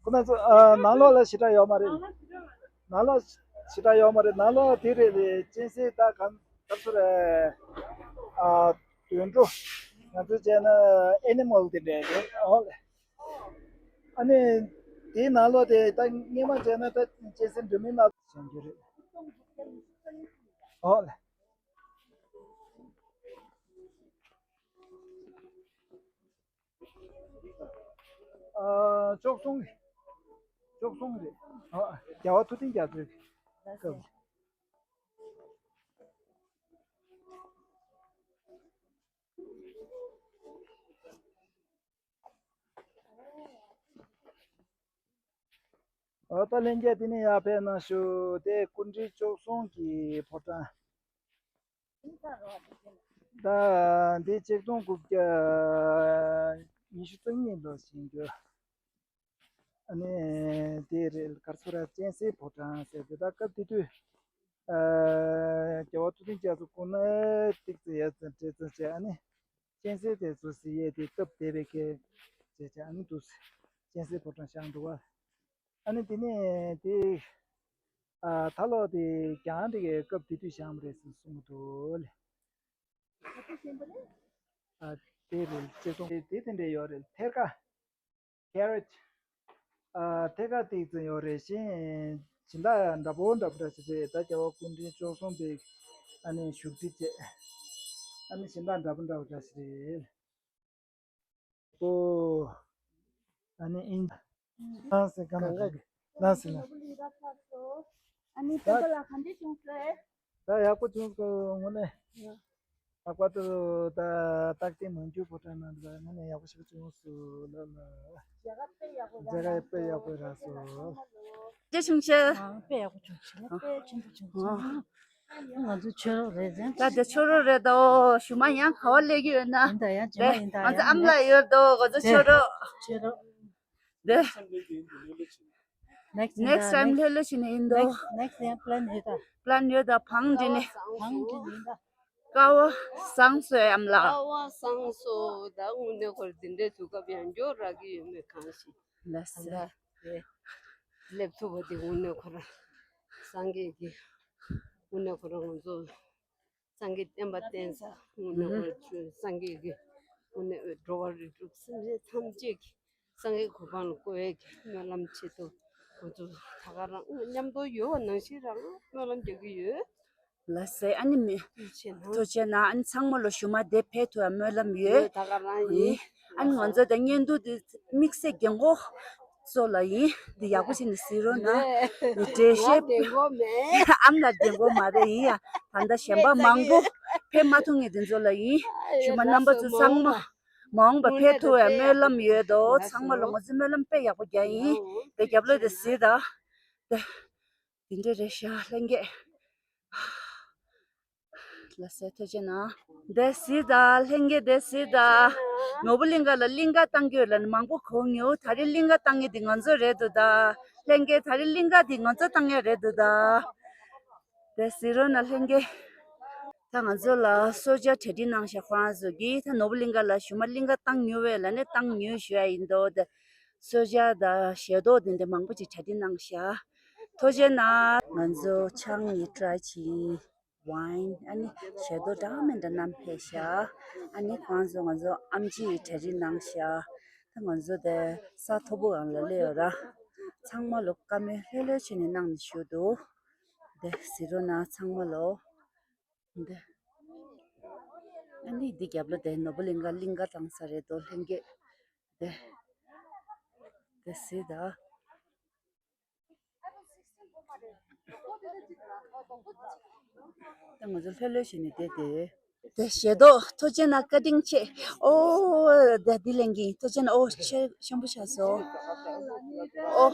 ཁོ་ན་ཚོ། ཨ། ནང་ལོགས་ལ་ཞེ་དྲག་ཡོད་མ་རེད། ནང་ལོགས་ཞེ་དྲག་ཡོད་མ་རེད། ནང་ལོགས་དེ་རེད་རེད། གཅན་གཟན་ད་གང་ག་ཚོད་རེད། ཨ། དུད་འགྲོ། ང་ཚོ་བྱས་ན་ཨེ་ནི་མལ་དེ་འདྲ་རེད། ཨོ་ལེ། ཨ་ནི་དེའི་ནང་ལོགས་དེ་ད་སྔས་མ་བྱས་ན་ད་གཅན་གཟན་འདྲ་མིན་ལ་བྱང་རྒྱུ་རེད། ཨོ་ལེ། ཨ། བཅུ་གསུམ། བཅུ་གསུམ་རེད། ཨ། རྒྱལ་བ་ཐུབ་བསྟན་རྒྱ་མཚོའི་སྐབས། ཨོ་ད་ལྷན་རྒྱས་དེ་ནས་ཡར་ཕེབས་གནང་ཤོག་དེ་སྐུ་ཕྲེང་བཅུ་གསུམ་གྱི་ཕོ་བྲང་། ད་འདི་ཆིག་སྟོང་དགུ་བརྒྱ་ཉི་ཤུ་རྩ་གཉིས་ལོ་ཞིག་འགྱོ། ཨ་ནི་དེ་རེད། ག་རེ་ཟེར། གཅན་གཟན་ཕོ་བྲང་ཟེར་དེ། ད་སྐབས་དེ་དུས། ཨ། རྒྱལ་བ་ཐུབ་བསྟན་རྒྱ་མཚོ་སྐུ་ན་ཏིག་ཙེ་ཡར་ཙམ་བྲེལ་ཙམ་བྱས། ཨ་ནི་གཅན་གཟན་དེ་ཚོ་ཟེར་ཡས་དེ་སྟབས་བདེ་བའི་ཁེ་བྱས་བྱས། ཨ་ནི་འདུག་གཅན་གཟན་ཕོ་བྲང་བཞེངས་འདུག་བ། ཨ་ནི་དེ་ནས་དེ། ཨ། ད་ལོ་དེ་རྒྱང་དེ་གའི་སྐབས་དེ་དུས་བཞེངས་པ་རེད་ཟེར་གསུང་གི་འདུག་ལེ། ཨ། དེ་རེད། ཆིག་སྟོང་དེ་དེ་འདྲ་ཡོད་རེད། ཐེར་ཀ། ཀེ་རེཇ། ཨ། ཐེར་ཀ་ཏིག་ཙམ་ཡོད་རེད། གཞན་སྦྱིན་བདག་འདྲ་པོ་འདྲ་པོ་འདྲ་ཞིག་རེད། ད་རྒྱལ་བ་སྐུ་ཕྲེང་བཅུ་གསུམ་པའི་ཨ་ནི་བཞུགས་ཁྲི་བཅས། ཨ་ནི་སྦྱིན་བདག་འདྲ་པོ་འདྲ་པོ་འདྲ་ཞིག་རེད། ཨོ། ཨ་ནི་ཨིན། ལགས་སེ། གང་ག་ལགས་སེ་ལགས། ཨ་ནི་སྤུན་ཟླ་ལགས་ག་འདྲ་བྱུང་སོང་། ད་ཡག་པོ་བྱུང་སོང་། དངོས་གནས་ལྷག་པར་དུ་ད་རྟག་བརྟན་མང་རྒྱུད་ཕོ་བྲང་ནང་དུ་དངོས་གནས་ཡག་པོ་ཞིག་བྱུང་སོང་ལགས་ལགས། མཇལ་ཁ་དཔེ་ཡག་པོ་རག་སོང་། དེ་བྱུང་ཆེ། ཨ། དཔེ་ཡག་པོ་བྱུང་ཆེ་ལ། དཔེ་ཆེན་པོ་བྱུང་ཆེ། ང་ཚོ་ཆོས་རོགས་རེད་ཟེར། ད་དེ་ཆོས་རོགས་རེད་དོ། ཞུ་མ་ཡང་ག་བ་སླེབས་ཀྱི་ཡོད་ན། ཡིན་ད་ཡང་རྗེས་མ་ཡིན་ད་ང་ཚོ་ཡང་ཨ་མ་ལགས་ཡོད་དོ། ང་ཚོ་ཆོས་རོགས། ཆོས་རོགས། དེ། Next next time ལྷོད་ལྷོད་བྱས་ནས་ཡིན་དོ། Next next time plan ཡོད་ད། Plan ཡོད་ད། བང་འདི་ནས། བང་འདི་ཡིན་ད། ཀ་བ་བཟང་སོང་ཨ་མ་ལགས། ཀ་བ་བཟང་སོང་། ད་དངོས་གནས་ཁོ་རང་འདི་འདྲའི་དུས་སྐབས་ཡང་འགྱོ་རག་གི་ཡོད་མེད་གང་ཤེས། ལགས་སེ། ད་དེ་སླེབས་ཐུབ་པ་དེ་དངོས་གནས་ཁོ་རང་སངས་རྒྱས་ཀྱི། དངོས་གནས་ཁོ་རང་ང་ཚོ་སངས་རྒྱས་བསྟན་པ་བསྟན་ས། དངོས་གནས་ཁོ་རང་ཆོས་སངས་རྒྱས་ཀྱི་དངོས་གནས་འགྲོ་བ་རིགས་དྲུག་སེམས་ཅན་ཐམས་ཅད་ཀྱི་སངས་རྒྱས་གོ་འཕང་ལ་བཀོད་ཡས་ཀྱི་སྨོན་ལམ་ཆེད་དུ་ང་ཚོ་ད་ག་རང་མཉམ་དུ་ཡོད་པ་ནང་བཞིན་རང་སྨོན་ལམ་རྒྱག་གི་ཡོད། ལགས་སེ། ཨ་ནི་མི། ཐུགས་རྗེ་གནང་། ཐུགས་རྗེ་གནང་། ཨ་ནི་ཚང་མ་ལོ་ཞུ་མ་དེ་ཕེབས་ཐུབ་ཡ་སྨོན་ལམ་ཡོད། ཡོད་ད་ག་རང་ཡིན། ཨ་ནི་ང་ཚོ་ད་བརྙན་ཐུང་འདི་དམིགས་བསལ་རྒན་གོག་ཚོ་ལ་ཡིན། འདི་ཡག་པོ་བྱས་ནས་གཟིགས་རོགས་གནང་། ལས་འབྲས་ང་བདེ་གོ་མེད། ཨ་མ་ལགས་བདེ་གོ་མ་རེད། ཡིན་ཡང་ད་ལྟ་གཞན་པ་མང་པོ་ཕེབས་མ་ཐུབ་མཁན་དེ་ཚོ་ལ་ཡིན། ཞུ་མ་རྣམ་པ་ཚོ་ཚང་མ་མ་འོངས་པ་ཕེབས་ཐུབ་ཡ་སྨོན་ལམ་ཡོད་དོ། ཚང་མ་ལ་ང་ཚོ་སྨོན་ལམ་དཔེ་ཡག་པོ་རྒྱག་ཡིན། དེ་རྒྱབ་ལོགས་དེ་གཟིགས་དང་། དེ། དེ་འདྲ་རེད་ཤག་ལྷན་རྒྱས། ལགས་སེ། ཐུགས་རྗེ་གནང་། དེ་གཟིགས་དང་། ལྷན་རྒྱས་དེ་གཟིགས་དང་། ནོར་བུ་གླིང་ག་ལ་གླིང་ག་བཏང་གི་ཡོད་ལབ་ནས་མང་པོ་གོ་མྱོང་། ད་རེས་གླིང་ག་བཏང་མཁན་དེ་ང་ཚོ་རེད་འདུག་ད། ལྷན་རྒྱས། ད་རེས་གླིང་ག་དེ་ང་ཚོ་བཏང་ཡ་རེད་འདུག་ད། དེ་གཟིགས་རོགས་གནང་ལྷན་རྒྱས། ད་ང་ཚོ་ལ་གསོལ་ཇ་གྲ་སྒྲིག་གནང་ཤག་ཁོ་རང་ཚོ་གིས། ད་ནོར་བུ་གླིང་ག་ལ་ཞུ་མ་གླིང་ག་བཏང་མྱོང་བས་ལབ་ནས་བཏང་མྱོང་ཞུ་ཡ་ཡིན་དོ། དེ་གསོལ་ཇ་དང་ཞལ་ཏོག་དེ་འདྲ་མང་པོ་ཅིག་གྲ་སྒྲིག་གནང་ཤག་ཐུགས་རྗེ་གནང་། ང་ཚོ་ཆང་གཉིས་ཊ་རའི་བྱས། ཝའིན། ཨ་ནི་ཞལ་ཏོག་འདྲ་མི་འདྲ་བསྣམས་ཕེབས་ཤག་ཨ་ནི་ཁོང་ཚོ་ང་ཚོ་ཨེམ་ཆི་གྲ་སྒྲིག་གནང་ཤག་ད་ང་ཚོ་དེ་ས་མཐོ་པོ་སྒང་ལ་སླེབས་ཡོད་ར། ཚང་མ་ལོ་བཀའ་མོལ་ལྷོད་ལྷོད་བྱས་ནས་གནང་ནས་བཞུགས་འདུག་དེ་གཟིགས་རོགས་གནང་ཚང་མ་ལོ། འདི། ཨ་ནི་འདི་རྒྱབ་ལོགས་དེ་ནོར་བུ་གླིང་ག་གླིང་ག་བཏང་ས་རེད་དོ། ལྷན་རྒྱས། དེ། དེ་སྲིད་ད། ད་ང་ཚོ་ལྷོད་ལྷོད་བྱས་ནས་བསྡད་དེ། དེ་ཞལ་ཏོག་ཐུགས་རྗེ་གནང་། བཀའ་དྲིན་ཆེ། ཨོ། དེ་འདི་ལེན་གྱིན། ཐུགས་རྗེ་གནང་། ཨོ་ཆེ་ཆེན་པོ་བཞག་སོང་། ཨོ།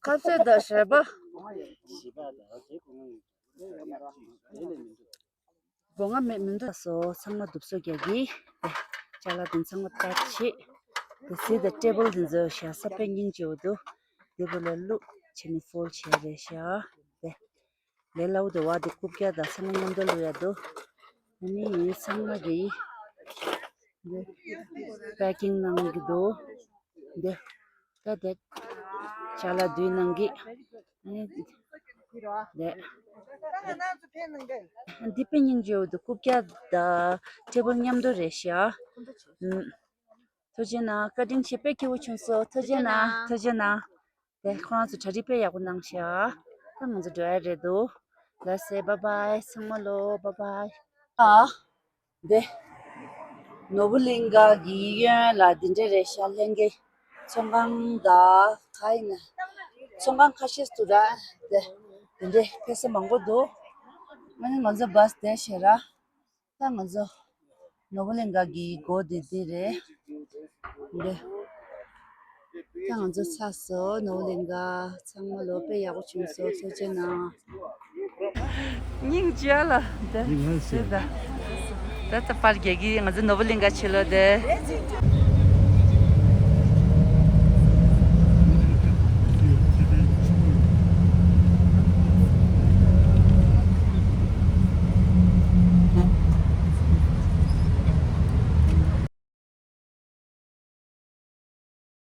ཁ་ཟས་དང་ཞལ་པ། སྒོ་ང་མེད་མི་འདུག་སོ། ཚང་མ་འདུག་སོ་རྒྱག་གི། ཅ་ལག་དེ་ཚང་མ་ལྟ་བྱེད། དེ་སྲིད་དེ་ཊེ་བལ་དེ་ཚོ་བཞག་ས་དཔེ་སྙིང་རྗེ་བོ་འདུག། དེ་བོ་ལ་བླུགས་བྱས་ནས་ཕོལ་བྱས་རེད་ཤག། དེ་ལས་སླ་བོ་དེ་བ་དེ་རྐུབ་བཀྱག་དང་ཚང་མ་མཉམ་དུ་བླུགས་ཡ་འདུག། ཨ་ནི་ཚང་མ་གི་པེ་ཀིང་གནང་གི་འདུག། འདི་ད་དེ་ཅ་ལག་བསྡུས་གནང་གི། ཨ་ནི་དེ་འདི་དཔེ་སྙིང་རྗེ་བོ་འདུག། རྐུབ་བཀྱག་དང་ཊེ་བལ་མཉམ་དུ་རེད་ཤག། ཨུམ། ཐུགས་རྗེ་གནང་། བཀའ་དྲིན་ཆེ། དཔེ་སྐྱིད་པོ་བྱུང་སོང་། ཐུགས་རྗེ་གནང་། ཐུགས་རྗེ་གནང་། དེ་ཁོ་རང་ཚོ་གྲ་སྒྲིག་དཔེ་ཡག་པོ་གནང་ཤག། ད་ང་ཚོ་འགྲོ་ཡ་རེད་འདུག། ལགས་སེ། བྷའི་བྷའི། ཚང་མ་ལོ། བྷའི་བྷའི། ཨ། དེ་ནོ་བུ་ལིང་ག་གི་གཡོན་ལ་འདི་འདྲ་རེད་ཤག། ལྷན་རྒྱས་ཚོང་ཁང་དང་ག་ཡིན་ན་ཚོང་ཁང་ཁ་ཤས་སུ་ར་དེ་འདི་འདྲའི་ཕེབས་ས་མང་པོ་འདུག། ཨ་ནི་ང་ཚོ་བྷ་སི་དེ་བྱས་ར། ད་ང་ཚོ་ནོ་བུ་ལིང་ག་གི་སྒོ་དེ་འདི་རེད། འདི། ད་ང་ཚོ་ཚར་སོང་། ནོ་བུ་ལིང་ག་ཚང་མ་ལོ། དཔེ་ཡག་པོ་བྱུང་སོང་། ཐུགས་རྗེ་གནང་། སྙིང་རྗེ་ལ་འདི། སྙིང་རྗེ་ལ། ད་ད་པར་རྒྱག་གི། ང་ཚོ་ནོ་བུ་ལིང་ག་ཕྱི་ལོགས་དེ།